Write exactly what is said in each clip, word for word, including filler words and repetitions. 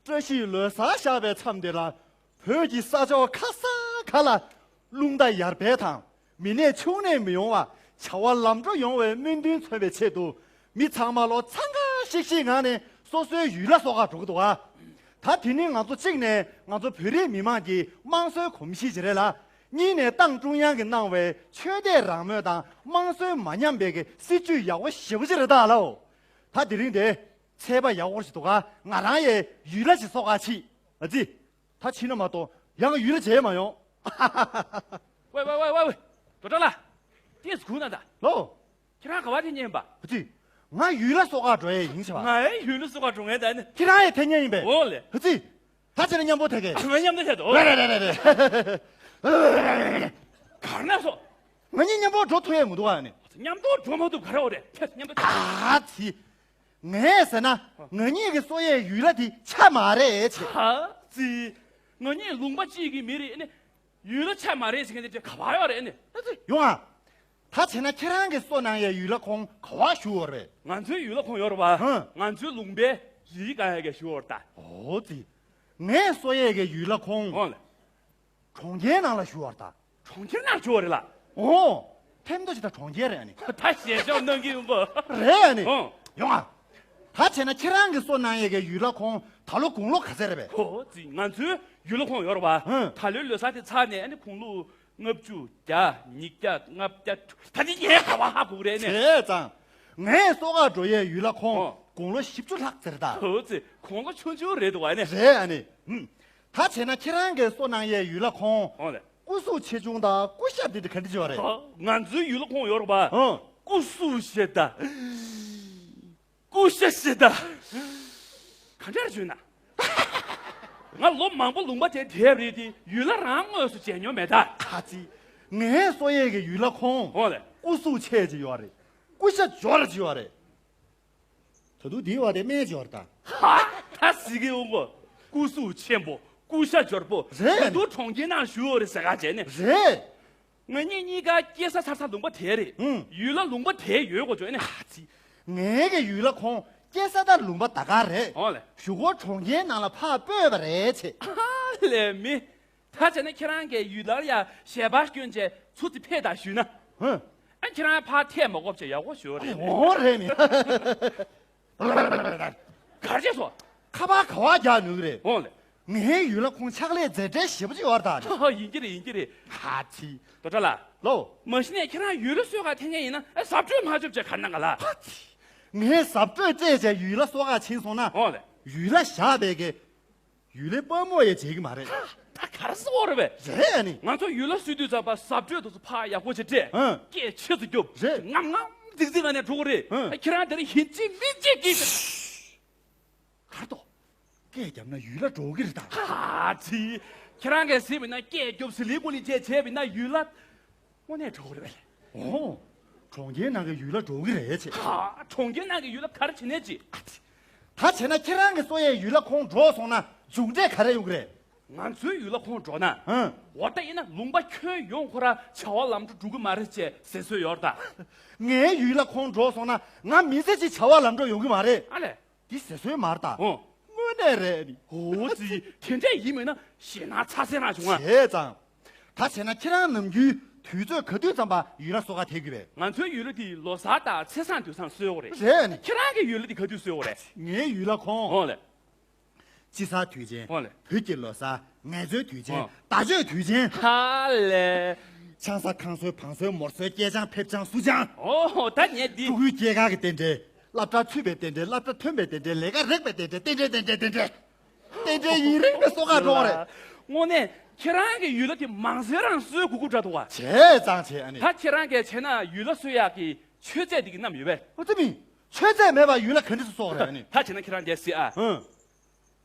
བཀྲ་ཤིས་ལོ་གསར་ཤར་བའི་མཚམས་འདི་ལ། བོད་ཀྱི་ས་ཕྱོགས་ཁ་སང་ཁ་ལ། རླུང་རྟ་ཡར་འཕེལ་དང་། མི་ནད་ཕྱུགས་ནད་མི་ཡོང་བ། བྱ་བ་ལམ་འགྲོ་ཡོང་བའི་སྨོན་འདུན་མཚོན་པའི་ཆེད་དུ། མི་ཚང་མ་ལོ་འཚང་ཁ་ཤིག་ཤིག་ངང་ནས་སོ་སོའི་ཡུལ་ལ་གསོལ་ཁ་འགྲོ་གི་འདུག་ཨ། ད་དེ་ནི་ང་ཚོ་གཅིག་ནས་ང་ཚོ་བོད་རིགས་མི་མང་གི་དམངས་སྲོལ་གོམས་གཤིས་ཅིག་རེད་ལ། གཉིས་ནས་ཏང་ཀྲུང་དབྱང་གིས་གནང་བའི་ཆོས་དད་རང་མོས་དང་དམངས་སྲོལ་མ་ཉམས་པའི་གི་སྲིད་ཇུས་ཡག་པོ་ཞེ་པོ་ཅིག་རེད་ད་ལོ། ད་དེ་རིང་དེ་ཚད་པ་ཡག་པོ་ཞིག་འདུག་ག་ང་རང་ཡས་ཡུལ་ལ་ཞིག་གསོལ་ཁ་ཕྱིན། ཨ་ཙི། ད་ཕྱིན་ན་མ་གཏོགས་ཡང་ཡུལ་ལ་བྱས་མ་ཡོང་། ཝེ་ཝེ་ཝེ་ཝེ་ཝེ། རྡོ་གྲགས་ལགས། ཏོག་ཙམ་སྒུག་གནང་དང་། ལོ། ཁྱེད་རང་ག་བ་དེ་ཉན་པ། ཨ་ཙི། ང་ཡུལ་ལ་གསོལ་ཁ་འགྲོ་ཡས་ཡིན་ཟེར་བ། ང་ཡང་ཡུལ་ལ་གསོལ་ཁ་འགྲོ་མཁན་ད་ནི། ཁྱེད་རང་ཡང་དེ་ཉན་ཡིན་པས། འོ་ལེ། ཨ་ཙི། ད་བྱས་ན་མཉམ་པོ་ཐད་ཀས། ང་མཉམ་དུ་ཐད་དོ། རེད་རེད་རེད་རེད། གར་ན་སོ། ང་གཉིས་མཉམ་པོ་འགྲོ་ཐུབ་ཡས་མི་འདུག་ཨ་ནི། མཉམ་དུ་འགྲོ་མ་ཐུབ་ག་རེ་འོ་རེད། ཕེབས་མཉམ་དུ་ཐད། ཨ་ཙི། ངས་ཟེར་ན། ང་གཉིས་ཀྱི་གསོལ་ཡས་ཡུལ་ལ་དེ་ཆ་མ་རེད་ཆེ། ཨ་ཙི། ང་གཉིས་ལུང་པ་གཅིག་གི་མི་རེད་ཨ་ནི། ཡུལ་ལ་ཆ་མ་རེད་ཟེར་མཁན་དེ་ག་པར་ཡོད་རེད་ཨ་ནི། ཨ་ཙི། ཡོང་ཨ། ད་བྱས་ན་ཁྱེད་རང་གིས་གསོལ་གནང་ཡའི་ཡུལ་ལྷ་ཁང་ག་པར་བཞུགས་ཡོད་རེད། ང་ཚོའི་ཡུལ་ལྷ་ཁང་ཡོད་རེད་པ། ཧང་། ང་ཚོའི་ལུང་པའི་རི་སྒང་ཡ་གི་བཞུགས་ཡོད་རེད་ད། འོ་ཙི། ངས་གསོལ་ཡས་ཀྱི་ཡུལ་ལྷ་ཁང་། འོ་ལེ། གྲོང་ཁྱེར་ནང་ལ་བཞུགས་ཡོད་རེད་ད། གྲོང་ཁྱེར་ནང་བཞུགས་ཡོད་རེད་ལ། འོ། ཐེམ་ཐོ་ཞིག་ད་གྲོང་ཁྱེར་རེད་ཨ་ནི། ད་ཞལ་ཤོག་གནང་གི་ཡོང་གོ། རེད་ཨ་ནི། འོ། ཡོང་ཨ། ད་བྱས་ན་ཁྱེད་རང་གིས་གསོལ་གནང་ཡས་ཀྱི་ཡུལ་ལྷ་ཁང་ད་ལོ་དགུང་ལོ་ག་ཚད་རེད་པས། འོ་ཙི། ང་ཚོའི་ཡུལ་ལྷ་ཁང་ཡོད་རེད་པ། ཧང་། ད་ལོའི་ལོ་གསར་དེ་ཚར་ནས་ཨ་ནི་དགུང་ལོ། ལྔ་བཅུ་བརྒྱ། ཉིས་བརྒྱ། ལྔ་བརྒྱ། ད་ནི་ངས་ག་པར་ཧ་གོ་གི་རེད་ནི། བྱས་ཙང་། ངས་གསོལ་ཁ་འགྲོ་ཡས་ཡུལ་ལྷ་ཁང་། ཨོ། དགུང་ལོ་བཞི་བཅུ་ལྷག་ཟེར་ད། འོ་ཙི། དགུང་ལོ་ཆུང་ཆུང་རེད་འདུག་བ་ནི། རེད་ཨ་ནི། ཧུམ། ད་བྱས་ན་ཁྱེད་རང་གིས་གསོལ་གནང་ཡས་ཡུལ་ལྷ་ཁང་། ཨོ་ལེ། སྐུ་གཟུགས་ཆེ་ཆུང་དང་སྐུ་ཞབས་དེ་དེ་ག་འདྲ་ཅིག་ཡོད་རེད། ཨོ། ང་ཚོའི་ཡུལ་ལྷ་ཁང་ཡོད་རེད་པ། ཨོ། སྐུ་གཟུགས་ཞེ་ད། སྐུ་ཤ་ཤེས་ད། ག་འདྲ་བརྗོད་ན། ང་ལོ་མང་པོ་ལུང་པ་དེར་བསྡད་རེད་དེ་ཡུལ་ལྷ་རང་དངོས་སུ་མཇལ་མྱོང་མེད་ད། ཨ་ཙི། ངའི་གསོལ་ཡས་ཀྱི་ཡུལ་ལྷ་ཁང་། འོ་ལེ། སྐུ་གཟུགས་ཆེ་ཅིག་ཡོད་རེད། སྐུ་ཤ་འབྱོར་ཅིག་ཡོད་རེད། ད་དུང་འདིའི་བ་དེ་སྨན་འབྱོར་ད། ཧ། ད་ཟིག་གི་འོང་གོ། སྐུ་གཟུགས་ཆེན་པོ། སྐུ་ཤ་འབྱོར་པོ། རེད། ད་དུང་གྲོང་ཁྱེར་ནང་བཞུགས་ཡོད་རེད་ཟེར་ག་བྱས་ནས། རེད། ང་གཉིས་གཉིས་ཀ་སྐྱེས་ས་འཚར་ས་ལུང་པ་དེ་རེད། ཨུང་། ཡུལ་ལྷ་ལུང་པ་དེ་ཡོད་གོ་ཅོ་ནས། ཨ་ཙི། ངའི་གི་ཡུལ་ལྷ་ཁང་སྐྱེས་ས་དང་ལུང་པ་ད་ག་རེད། ཨོ་ལེ། གཞུག་གུ་གྲོང་ཁྱེར་ནང་ལ་ཕར་སྤོས་པ་རེད་ཆེ། ཨ་ལས་མི། ད་བྱས་ན་ཁྱེད་རང་གིས་ཡུལ་ལྷར་ཡ་ཞལ་པར་བསྐྱོན་བྱས་ཚུར་ཙི་ཕེབས་དང་ཞུས་ན། ཧུ། ཨ་ཁྱེད་རང་ཕར་ཐད་མ་དགོས་བྱས་ཡག་པོ་ཞུ་རེད། འོ་རེད་མི། གར་བྱས་སོ། ཁ་པར་ག་བ་རྒྱག་ནུས་རེད། འོང་ལེ། ངའི་ཡུལ་ལྷ་ཁང་ཕྱག་ལས་མཛད་གྲལ་ཞེ་པོ་ཅིག་ཡོད་རེད་ད། ཡིན་གྱི་རེད་ཡིན་གྱི་རེད། ཧ་ཙི། རྡོ་གྲགས་ལགས། ལོ། མ་གཞི་ནས་ཁྱེད་རང་ཡུལ་ལྷ་གསོལ་ཁ་འཐེན་མཁན་ཡིན་ན་ཨ་གཟབ་སྤྲོས་མ་བྱོས་བྱས་ག་ན་ག་ལ། ཧ་ཙི། ངས་གཟབ་སྤྲོས་སྤྲད་བྱས་ཡུལ་ལྷ་གསོལ་ཁ་ཕྱིན་སོང་ན། འོང་ལེ། ཡུལ་ལྷ་བཞག་པའི་གི་ཡུལ་ལྷའི་དཔའ་མོ་ཡང་བྱེད་ཀྱི་མ་རེད། ད་ག་རེ་ཟེར་བ་རེད་པས། རེད་ཨ་ནི། ང་ཚོ་ཡུལ་ལྷ་གསོལ་དུས་ཙམ་པ་གཟབ་སྤྲོས་དུ་ཕར་ཡག་པོ་བྱས་སྤྲད། ཨང་། སྐད་ཆེ་ཙམ་རྒྱོབ། རེད། ངམ་ངམ་ཙིག་ཙིག་ང་ནས་འགྲོ་གི་རེད། ཨང་། ཁྱེད་རང་དེ་རིང་ཡིན་གཅིག་མིན་གཅིག་གིས། གར་ཏོ། སྐད་བརྒྱབ་ན་ཡུལ་ལྷ་འགྲོ་གི་རེད་ད། ཧ་ཙི། ཁྱེད་རང་གིས་ཟིན་མིན་ན་སྐད་རྒྱོབ་ཟི་ལིང་གུ་ལིང་བྱས་བྱས་མིན་ན་ཡུལ་ལྷ། དངོས་གནས་འགྲོ་གི་རེད་པས། ཨོ། གྲོང་ཁྱེར་ནང་གི་ཡུལ་ལྷ་འགྲོ་གི་རེད་ཆེ། ཧ། གྲོང་ཁྱེར་ནང་གི་ཡུལ་ལྷ་ག་རེ་བྱེད་ནས་ཅི། ད་བྱས་ན་ཁྱེད་རང་གི་གསོལ་ཡས་ཡུལ་ལྷ་ཁང་འགྲོ་སོང་ན་མཇུག་འབྲས་ག་རེ་ཡོང་གི་རེད། ང་ཚོའི་ཡུལ་ལྷ་ཁང་འགྲོ་ན། ཧང་། འོ་ད་ཡིན་ན་ལུང་པ་ཁྱོན་ཡོངས་ཁོ་ར་བྱ་བ་ལམ་འགྲོ་འགྲོ་གི་མ་རེད་ཅེས་ཟེར་སྲོལ་ཡོད་རེད་ད། ངའི་ཡུལ་ལྷ་ཁང་འགྲོ་སོང་ན་ང་མི་ཚེ་གཅིག་བྱ་བ་ལམ་འགྲོ་ཡོང་གི་མ་རེད། ཨ་ལས། འདི་ཟེར་སྲོལ་མ་རེད་ད། ཨོ། དངོས་གནས་རེད་ནི། འོ་ཙི། དེ་འདྲས་ཡིན་མིན་ན་ཞེད་སྣང་ཚ་སེ་རང་བྱུང་ང་། བྱས་ཙང་། ད་བྱས་ན་ཁྱེད་རང་ནམ་རྒྱུན་དུས་ཚོད་ག་དུས་ཙམ་པ་ཡུལ་ལྷ་གསོལ་ཁ་འཐེན་གི་རེད། ང་ཚོའི་ཡུལ་ལྷ་དེ་ལོ་གསར་དང་ཚེས་བཟང་དུས་བཟང་གསོལ་གི་རེད། རེད་ནི། ཁྱེད་རང་གི་ཡུལ་ལྷ་དེ་ག་དུས་གསོལ་གི་རེད། ངའི་ཡུལ་ལྷ་ཁང་། ཨོ་ལེ། དཔྱིད་གསར་དུས་ཆེན། ཨོ་ལེ། བོད་ཀྱི་ལོ་གསར། ངལ་རྩོལ་དུས་ཆེན། ཨོ། ཟླ་མཆོད་དུས་ཆེན། ཧ་ལས། ཆང་ས་ཁང་སོལ་བང་སོལ་མོར་སོལ་སྐྱེས་ཆང་ཕེབས་ཆང་སུ་ཆང་། ཨོ་ད་ངས་འདི། ཕྲུ་གུའི་སྐྱེས་སྐར་གྱི་རྟེན་འབྲེལ། སློབ་གྲྭ་ཚུད་པའི་རྟེན་འབྲེལ། སློབ་གྲྭ་ཐོན་པའི་རྟེན་འབྲེལ། ལས་ཀ་རེག་པའི་རྟེན་འབྲེལ། རྟེན་འབྲེལ་རྟེན་འབྲེལ་རྟེན་འབྲེལ། རྟེན་འབྲེལ་ཡིན་རིང་གི་གསོལ་ཁ་འགྲོ་བ་རེད། དངོས་གནས་ཁྱེད་རང་གི་ཡུལ་ལྷ་དེ་མང་སེ་རང་གསོལ་དགོས་དགོས་འདྲ་འདུག་བ། བྱས་ཙང་བྱས་ཨ་ནི། ད་ཁྱེད་རང་གིས་བྱས་ན་ཡུལ་ལྷ་གསོལ་ཡག་གི་མཆོད་རྫས་འདི་གི་བསྣམས་ཡོད་པས། ཨོ་ཙི་མི། མཆོད་རྫས་མེད་པར་ཡུལ་ལྷ་ག་འདྲ་སེ་གསོལ་གི་རེད་ཨ་ནི། ད་བྱས་ན་ཁྱེད་རང་འདིར་གཟིགས་ཨ། ཧུང་།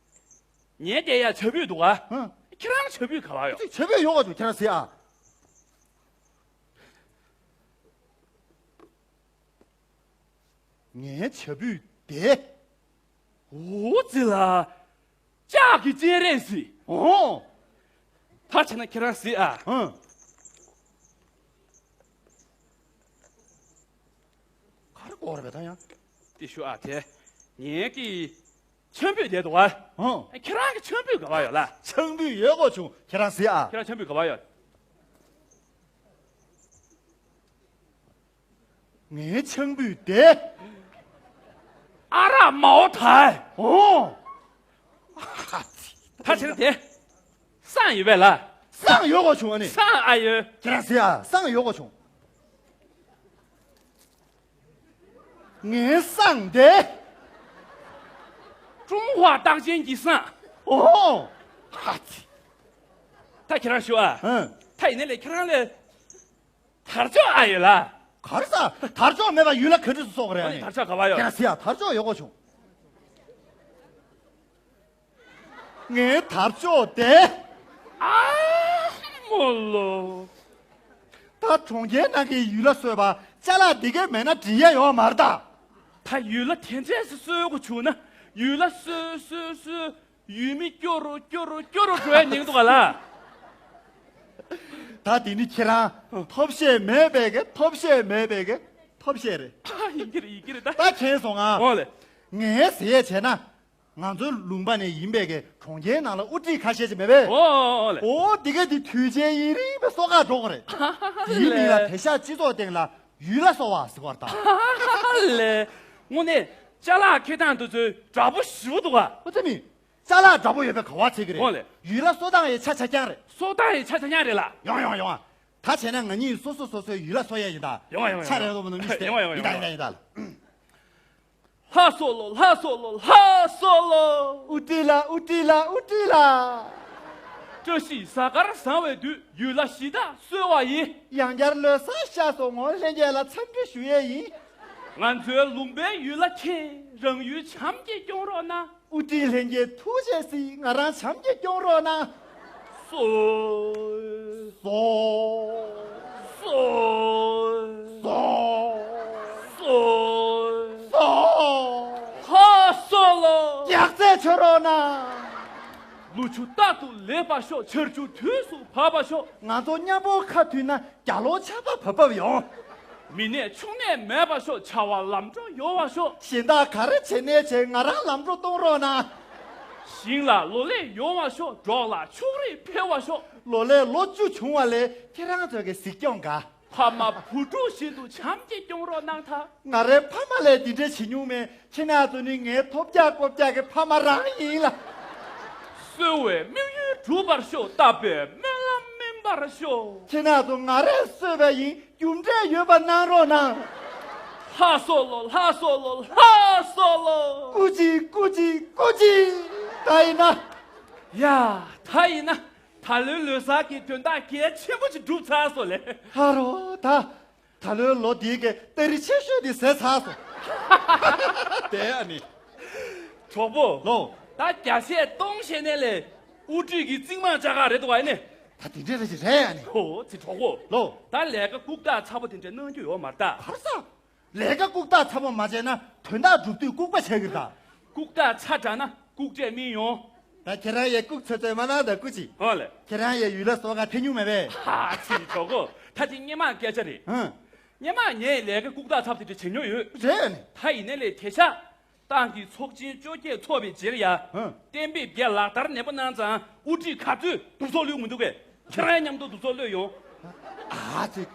ངའི་དེ་ཡ་བྱ་སྤུས་འདུག་ཨ། ཧུང་། ཁྱེད་རང་བྱ་སྤུས་ག་བ་ཡོད། བྱ་སྤུས་ཡོད་པ་འདུག་ཁྱེད་རང་གཟིགས་ཨ། ངའི་བྱ་སྤུས་དེ། འོ་ཙི་ལ། ལྕགས་ཀྱི་སྤྱན་རས་གཟིགས། ཨོ། ད་བྱས་ན་ཁྱེད་རང་གཟིགས་ཨ། ཧུང་། ག་རེ་དགོས་རེད་པས་ད་ཡང་། དེ་ཞུ་ཨ་དེ། ངའི་གི་མཆོད་འབུལ་དེ་འདུག་ཨ། ཨོ། ཁྱེད་རང་གི་མཆོད་འབུལ་ག་པར་ཡོད་ལ། མཆོད་འབུལ་ཡོད་གོ་བྱུང་། ཁྱེད་རང་གཟིགས་ཨ། ཁྱེད་རང་མཆོད་འབུལ་ག་པར་ཡོད། ངའི་མཆོད་འབུལ་དེ། ཨ་རག་མའོ་ཐའི། ཨོ། ད་ཁྱེད་རང་དེ། བསང་ཡོད་པས་ལ། བསང་ཡོད་གོ་བྱུང་ཨ་ནི། བསང་ཨ་ཡོད། ཁྱེད་རང་གཟིགས་ཨ། བསང་ཡོད་གོ་བྱུང་། ངའི་བསང་དེ། ཀྲུང་ཧྭ་རྟགས་ཅན་གྱི་བསང་། ཨོ། ཧ་ཙི། ད་ཁྱེད་རང་ཞུ་ཨ། ཨང་། ད་ཡིན་ནའི་ལས་ཁྱེད་རང་ལས། དར་ལྕོག་ཨ་ཡོད་ལ། ག་རེ་ཟ། དར་ལྕོག་མེད་པ་ཡུལ་ལ་ག་འདྲ་སུ་སོག་རེད་ཨ་ནི། དར་ལྕོག་ག་པར་ཡོད། ཁྱེད་རང་གཟིགས་ཨ། དར་ལྕོག་ཡོད་གོ་བྱུང་། ངའི་དར་ལྕོག་དེ། ཨ་མོ་ལོ། ད་གྲོང་ཁྱེར་ནང་གི་ཡུལ་ལ་གསོས་པ་ཅ་ལག་འདི་གས་མེད་ན་འགྲིག་ཡ་ཡོད་མ་རེད་ད། ད་ཡུལ་ལ་དེ་འདྲས་སུ་གསོས་གོ་བྱུང་ན་ཡུལ་ལ་གསོས་གསོས་གསོས་ཡུལ་མི་སྐྱོ་རུ་སྐྱོ་རུ་སྐྱོ་རུ་འགྲོ་ཡ་ཉེན་འདུག་ག་ལ། ད་དེ་ནི་ཁྱེད་རང་ཐོབ་ཤེས་མེད་པའི་གི་ཐོབ་ཤེས་མེད་པའི་གི་ཐོབ་ཤེས་རེད། ཡིན་གྱི་རེད་ཡིན་གྱི་རེད་ད། ད་མཁྱེན་སོང་ང་། ཨོ་ལེ། ངས་ཟེར་ཡས་བྱས་ན། ང་ཚོའི་ལུང་པ་ནས་ཡིན་པའི་གི་གྲོང་ཁྱེར་ནང་ལ་དབུ་ཁྲིད་ཁ་ཤས་ཅིག་མེད་པས། ཨོ་ལེ། ཨོ་དེ་ག་དེ་དུས་ཆེན་ཡིན་རིང་པའི་སོ་ཁ་འགྲོ་གི་རེད། དེའི་མིང་ལ་དེ་ཤག་སྤྱི་ཚོགས་སྟེང་ལ་ཡུལ་ལ་གསོ་བ་ཟེར་བར་ད། ལེ། དངོས་གནས་ཅ་ལག་འཁྱེར་སྟངས་དེ་ཚོའི་འདྲ་པོ་ཞེ་པོ་འདུག་ག། ཨོ་ཙི་མི། ཅ་ལག་འདྲ་པོ་ཡོད་པའི་ག་བ་ཚད་གི་རེད། ཨོ་ལེ། ཡུལ་ལ་གསོ་སྟངས་ཡི་ཆ་ཆ་རྐྱང་རེད། གསོ་སྟངས་ཡི་ཆ་ཆ་རྐྱང་རེད་ལ། ཡོང་ཡོང་ཡོང་། ད་བྱས་ན་ང་གཉིས་སོ་སོ་སོ་སོའི་ཡུལ་ལ་གསོ་ཡས་ཡིན་ད། ཡོང་ཡོང་ཡོང་། ཆ་རེ་རོ་མ་ནོ་མི་ཤེས། ཡོང་ཡོང་ཡོང་། ཡིན་ད་ཡིན་ད་ཡིན་ད། ལྷ་གསོལ་ལོ་ལྷ་གསོལ་ལོ་ལྷ་གསོལ་ལོ། དབུ་ཁྲིད་ལ་དབུ་ཁྲིད་ལ་དབུ་ཁྲིད་ལ། བཀྲ་ཤིས་གཟའ་སྐར་བཟང་བའི་དུས་ཡུལ་ལ་གཞི་བདག་གསོལ་བ་ཡིན། ཡང་བསྐྱར་ལོ་གསར་ཤར་སོང་ངོ་། ལྷན་རྒྱས་ལ་འཚམས་འདྲི་ཞུ་ཡས་ཡིན། ང་ཚོའི་ལུང་པའི་ཡུལ་ལ་མཁྱེན། རང་ཡུལ་བྱམས་ཀྱིས་སྐྱོང་རོགས་གནང་། དབུ་ཁྲིད་ལྷན་རྒྱས་ཐུགས་རྗེ་གཟིགས། ང་རང་བྱམས་ཀྱིས་སྐྱོང་རོགས་གནང་། གསོལ། གསོལ། གསོལ། གསོལ། གསོལ། ལྷ་གསོལ་ལོ། ཡག་རྩལ་ཆོད་རོགས་གནང་། ལོ་ཕྱུགས་རྟག་ཏུ་ལེགས་པར་ཤོག། ཆར་ཆུ་དུས་སུ་བབས་པར་ཤོག། ང་ཚོ་མཉམ་པོ་ཁ་མཐུན་ན། རྒྱ་ལོ་ཆར་པ་བབ་བབ་ཡོང་། མི་ནད་ཕྱུགས་ནད་མེད་པར་ཤོག། བྱ་བ་ལམ་འགྲོ་ཡོང་བར་ཤོག། གཞན་དག་ག་རེ་བྱེད་ནས་བྱེད། ང་རང་ལམ་འགྲོ་གཏོང་རོགས་གནང་། ཞིང་ལ་ལོ་ལེགས་ཡོང་བར་ཤོག། འབྲོག་ལ་ཕྱུགས་རིགས་འཕེལ་བར་ཤོག། ལོ་ལེགས་ལོ་བཅུ་བྱུང་བ་ལས་ཁྱེད་རང་ཚོ་གི་གཟིགས་སྐྱོང་དགའ། ཕ་མ་བུ་ཕྲུག་བཞིན་དུ་བྱམས་ཀྱིས་སྐྱོང་རོགས་གནང་ཐལ། ང་རའི་ཕ་མ་ལས་འདི་འདྲ་བྱེད་མྱོང་མེད། ཁྱེད་རང་ཚོ་ནི་ངའི་ཐོབ་རྒྱག་རྐོབ་རྒྱག་གི་ཕ་མ་རང་ཡིན་ལ། གསོལ་བའི་དམིགས་ཡུལ་འགྲུབ་པར་ཤོག། བཏབ་པའི་སྨོན་ལམ་སྨིན་པར་ཤོག། ཁྱེད་རང་ཚོ་ང་རས་གསོལ་བ་ཡིན། རྒྱུ་འབྲས་ཡོད་པ་གནང་རོགས་གནང་། ལྷ་གསོལ་ལོ་ལྷ་གསོལ་ལོ་ལྷ་གསོལ་ལོ། སྐུ་མཁྱེན་སྐུ་མཁྱེན་སྐུ་མཁྱེན། ད་ཡིན་ན། ཡ། ད་ཡིན་ན། ད་ལོའི་ལོ་གསར་གྱི་དོན་དག་གལ་ཆེན་པོ་ཅིག་འགྲུབ་ཚར་སོང་ལེ། ཧ་རོ་ད། ད་ལོའི་ལོ་འདིའི་གི་སྟ་རེ་ཆེ་ཤོས་དེ་ཟད་ཚར་སོང་། དེ་ཨ་ནི། གྲོགས་པོ། ལོ། ད་བརྒྱ་བཤད་སྟོང་བཤད་ནས་ལས། དབུ་ཁྲིད་ཀྱི་རྩིག་མང་ལྕགས་ཁ་རེད་འདུག་ཨ་ནི། ད་དེ་འདྲས་རེད་ཅིག་རེད་ཨ་ནི། ཧོ་ཚེ་གྲོགས་པོ། ལོ། ད་ལས་ཀ་ལྐུགས་རྟགས་ཚ་པོ་དེ་འདྲས་གནང་རྒྱུ་ཡོད་མ་རེད་ད། ག་རེ་ཟ། ལས་ཀ་ལྐུགས་རྟགས་ཚ་པོ་མ་བྱས་ན་དོན་དག་སྒྲུབ་དུས་ལྐུགས་པ་བྱེད་ཀྱི་རེད་ད། ལྐུགས་རྟགས་ཚ་དྲགས་ན་ལྐུགས་འབྲས་སྨིན་ཡོང་། ད་ཁྱེད་རང་ཡས་ལྐུགས་ཚོད་ཚོད་མ་གནང་ད་སྐུ་མཁྱེན། ཧོ་ལེ། ཁྱེད་རང་ཡས་ཡུལ་ལ་གསོལ་ཁ་འཐེན་མྱོང་མེད་པས། ཧ་ཚེ་གྲོགས་པོ། ད་དེ་སྔོན་མ་སྐད་ཆ་རེད། ཧུང་། སྔོན་མ་ངས་ལས་ཀ་ལྐུགས་རྟགས་ཚ་པོ་དེ་འདྲས་བྱེད་མྱོང་ཡོད། རེད་ཨ་ནི། ད་ཡིན་ནའི་ལས་དེ་ཤག་ཏང་གི་ཚོགས་ཆེན་བཅོ་བརྒྱད་ཚོགས་པའི་རྗེས་ལ་ཡ། ཧུང་། གཏན་འབེབས་བརྒྱད་ལག་བསྟར་ནན་པོ་གནང་ཙང་དབུ་ཁྲིད་ག་ཚོད་གདུག་ཚོགས་ལུས་མི་འདུག་གས། ཁྱེད་རང་མཉམ་དུ་གདུག་ཚོགས་ལུས་ཡོང་། ཨ་ཙི།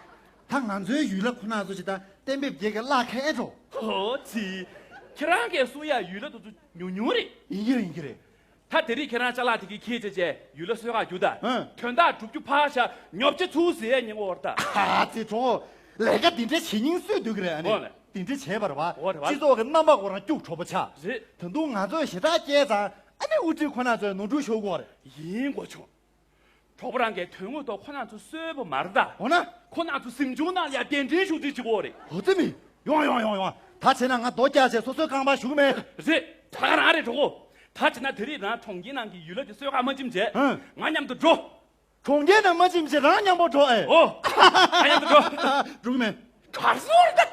ད་ང་ཚོའི་ཡུལ་ལ་ཁོ་ན་ཚོ་ཅིག་ད་གཏན་འབེབས་བརྒྱད་ཀྱི་བརླག་ཁ་ཨེ་འགྲོ། ཧོ་ཙི། ཁྱེད་རང་གིས་གསུང་ཡ་ཡུལ་ལ་དེ་ཚོ་ཉུང་ཉུང་རེད། ཡིན་གྱི་རེད་ཡིན་གྱི་རེད། ད་དེ་རིང་ཁྱེད་རང་ཅ་ལག་དེ་གའི་ཁྱེར་བྱས་བྱས་ཡུལ་ལ་གསོལ་ཁ་རྒྱུགས་དང་། ཧུང་། དོན་དག་སྒྲུབ་རྒྱུ་ཕར་བཞག་ཉོབ་ཆ་ཚུར་ཟེར་ཡས་ཉེན་ཁ་ཡོད་རེད་ད། ཨ་ཙི་གྲོགས། ལས་ཀ་འདི་འདྲའི་བྱེད་སྙིང་གསོས་སྡོད་ཀྱི་རེད་ཨ་ནི། འོ་ལེ། འདི་འདྲ་བྱས་པ་རེད་བ། འོ་རེད་བ། སྤྱི་ཚོགས་ཀྱི་རྣམ་པ་ཁོ་རང་སྐྱུག་བྲོ་པོ་ཆགས། རེད། ད་དུང་ང་ཚོས་ཞེ་དྲག་བསྐྱལ་ཙང་ཨ་ནི་དབུ་ཁྲིད་ཁོ་ན་ཚོས་ནོར་འཁྲུལ་ཤོར་གྱི་ཡོད་རེད། ཡིན་དགོས་བྱུང་། གྲོགས་པོ་རང་གིས་དོན་དངོས་ཐོག་ཁོ་ན་ཚོ་གསོལ་བ་མ་རེད་ད། འོ་ན། ཁོ་ན་ཚོ་གཟིམ་ཆུང་ནང་ལ་ཡ་གདན་འདྲེན་ཞུ་རྩིས་བྱེད་དགོས་རེད། འོ་ཙི་མི། ཡོང་ཡོང་ཡོང་ཡོང་། ད་བྱས་ན་ང་རྡོ་བཀྱགས་བྱས་སོ་སོའི་རྐང་པར་ཞུགས་མེད། རེད། དྲག་རང་རེད་གྲོགས་པོ། ད་བྱས་ན་དེ་རིང་རང་གྲོང་ཁྱེར་ནང་གི་ཡུལ་ལྷ་དེ་གསོལ་ཁ་མ་བྱིན་བྱས། ཧུང་། ང་མཉམ་དུ་འགྲོ། གྲོང་ཁྱེར་ནང་མ་བྱིན་བྱས་རང་མཉམ་པོ་འགྲོ་ཨེ། ཨོ། ང་མཉམ་དུ་འགྲོ། འགྲོ་གི་མེད། གར་སོང་རེད་ད།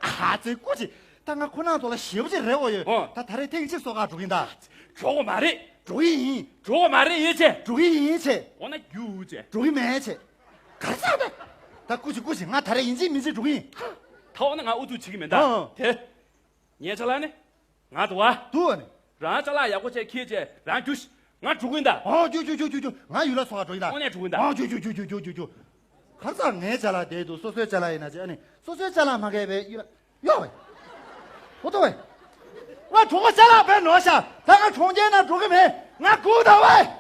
ཨ་ཙི་སྐུ་མཁྱེན། ད་ང་ཁོ་ན་ཚོ་ལ་ཞེ་པོ་ཅིག་རེ་བ་ཡོད། ཨོ། ད་ད་རེས་ཐེངས་གཅིག་གསོལ་ཁ་འགྲོ་གིན་ད། འགྲོ་གི་མ་རེད། འགྲོ་གི་ཡིན། འགྲོ་གི་མ་རེད་ཡིན་ཆེ། འགྲོ་གི་ཡིན་ཡིན་ཆེ། འོ་ན་རྒྱུགས་ཆེ། འགྲོ་གི་མེད་ཆེ། གར་སོང་ད། ད་སྐུ་མཁྱེན་སྐུ་མཁྱེན་ང་ད་རེས་ཡིན་གཅིག་མིན་གཅིག་འགྲོ་གི་ཡིན། ད་འོ་ན་ང་ཨུ་ཚུགས་བྱེད་ཀྱི་མེད་ད། ཨོ། དེ། ངའི་ཅ་ལག་ནི། ང་འདུག་བ། འདུག་བ་ནི། རང་ཅ་ལག་ཡག་པོ་བྱས་འཁྱེར་བྱས་རང་རྒྱུགས་ཤིག་ང་འགྲོ་གི་ཡིན་ད། ཨོ་རྒྱུགས་རྒྱུགས་རྒྱུགས་རྒྱུགས་རྒྱུགས། ང་ཡུལ་ལ་སོང་ང་འགྲོ་ཡིན་ད། དངོས་གནས་འགྲོ་གི་ཡིན་ད། ཨོ་རྒྱུགས་རྒྱུགས་རྒྱུགས་རྒྱུགས་རྒྱུགས་རྒྱུགས། ག་རེ་ཟེར། ངའི་ཅ་ལག་དེ་འདུག་སོ་སོའི་ཅ་ལག་ཡིན་ན་ཅི། ཨ་ནི་སོ་སོའི་ཅ་ལག་མ་གས་པའི་ཡུལ་ལ་ཡོད་བས། ཧོ་ཏོ་བས། ང་གྲོང་པ་ཅ་ལག་བས་ནོར་ཤག་ད་ང་གྲོང་ཁྱེར་ན་འགྲོ་གི་མེད། ང་སྒུག་ད་བས།